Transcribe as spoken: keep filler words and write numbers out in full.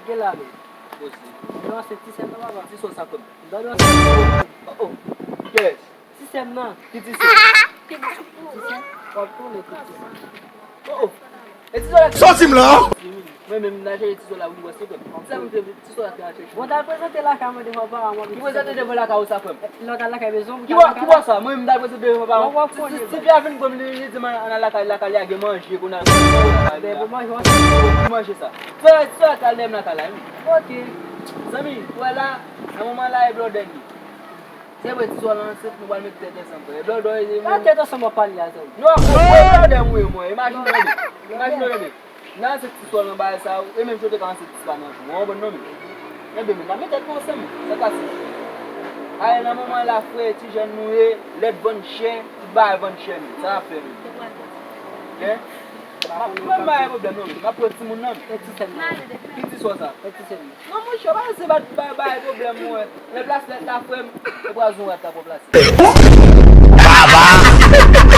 Gen la menm. Poze. Non, se ti sè m nan, papa. Ti sò sa frè m. Dòmi ansanm. Oh, oh. Kiyès? Ti sè m nan. Ki ti sè? Ti sè. W ap konnen tout ti sè. Oh, oh. E ti sò la. Sòti m la. Wi. Mwen menm m ta chèche ti sò la wi, wè se frè m. Sa m te ti sò la te al chèche. Bon, t al prezante lakay mwen devan paran mwen. Ki prezante devan lakay ou sa frè m? Lè w t al lakay bezwen. Ki bò, ki bò sa? Mwen menm m ta al prezante devan paran. Wè, wè, konnen. Si fi a vin pran m li di m al lakay, lakay li a gen manje, kounye a. Ben, bon, manje, w ap Ki manje sa? Ti sò la, ti sò la te al dèyè m lakay la wi. Ok. Zanmi, ou wè la, nan moman la e blòdè m ye. Se vre ti sò la ansent, nou pral met tèt ansanm frè. E blòdè e Pa tèt ansanm w ap pale a, zanmi. Non, e blòdè m wi mwen, imajine w tande. Imajine w tande. Nan ansent ti sò la nan bagay sa, e menm si w te ka ansent ti pa nan jou, w konprann non men. Ebyen men, nan met tèt nou ansanm, sa pase. Aye nan moman la frè, ti jèn nou ye, lèt vann chè, tout bagay vann chè men, sa n ap fè men. Hein? M ap, m ap bay pwoblèm non men, m ap pran timoun nan men. E ti sè m nan. Ki ti sò sa? E ti sè m nan. Non monchè, pa se bat bay bay pwoblèm mwen. Lè plas lèt la frè m, e pwason rat la pran plas. Baba.